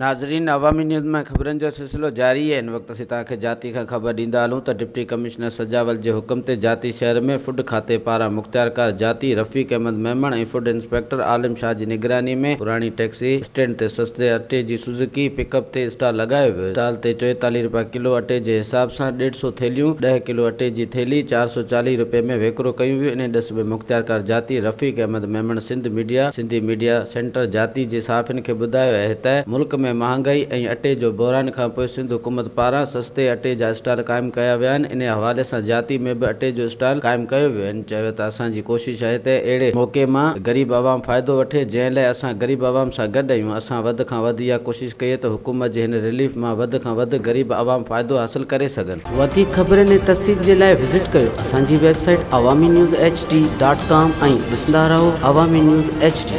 ناظرين عوامي نيوز ۾ خبرن جو سلسلو جاري آهي هن وقت اسين توهان کي جاتي کان خبر ڏيندا هلون ته ڊپٽي ڪمشنر سجاول جي حڪم تي جاتي شهر ۾ فوڊ کاتي پاران مختيارڪار جاتي رفيق احمد ميمڻ ۽ فوڊ انسپيڪٽر عالم شاهه جي نگراني ۾ پراڻي ٽيڪسي اسٽينڊ تي سستي اٽي جي سوزوڪي پڪ اپ تي اسٽال لڳايو ويو اسٽال تي 44 رپيا ڪلو اٽي جي حساب سان ڏيڍ سو ٿيلهيون ڏهه ڪلو اٽي جي ٿيلهي 440 رپئي ۾ وڪرو ڪيون ويون انهي ڏس ۾ مختيارڪار جاتي Rafiq Ahmed Memon Sindh media Sindhi media centre جاتي جي صحافين کي ٻڌايو اهي ته ملڪ ۾ مهانگائي ۽ اٽي جو بحران کانپوء سنڌ حڪومت پاران سستي اٽي جا اسٽال قائم ڪيا ويا آهن انهي حوالي سان جاتي ۾ به اٽي جو اسٽال قائم ڪيو ويو هن چيو ته اسان جي ڪوشش آهي ته اهڙي موقعي مان غريب عوام فائدو وٺي جنهن لاء اسان غريب عوام سان گڏ آهيون اسان وڌ کان وڌ اها ڪوشش ڪئي ته حڪومت جي هن رليف مان وڌ کان وڌ غريب عوام فائدو حاصل ڪري سگهن. وڌيڪ خبرن ۽ تفصيل جي لاء وزٽ ڪيو اسان جي website Awami news H D dot com ۽ ڏسندا رهو عوامي نيوز ايڇ ڊي.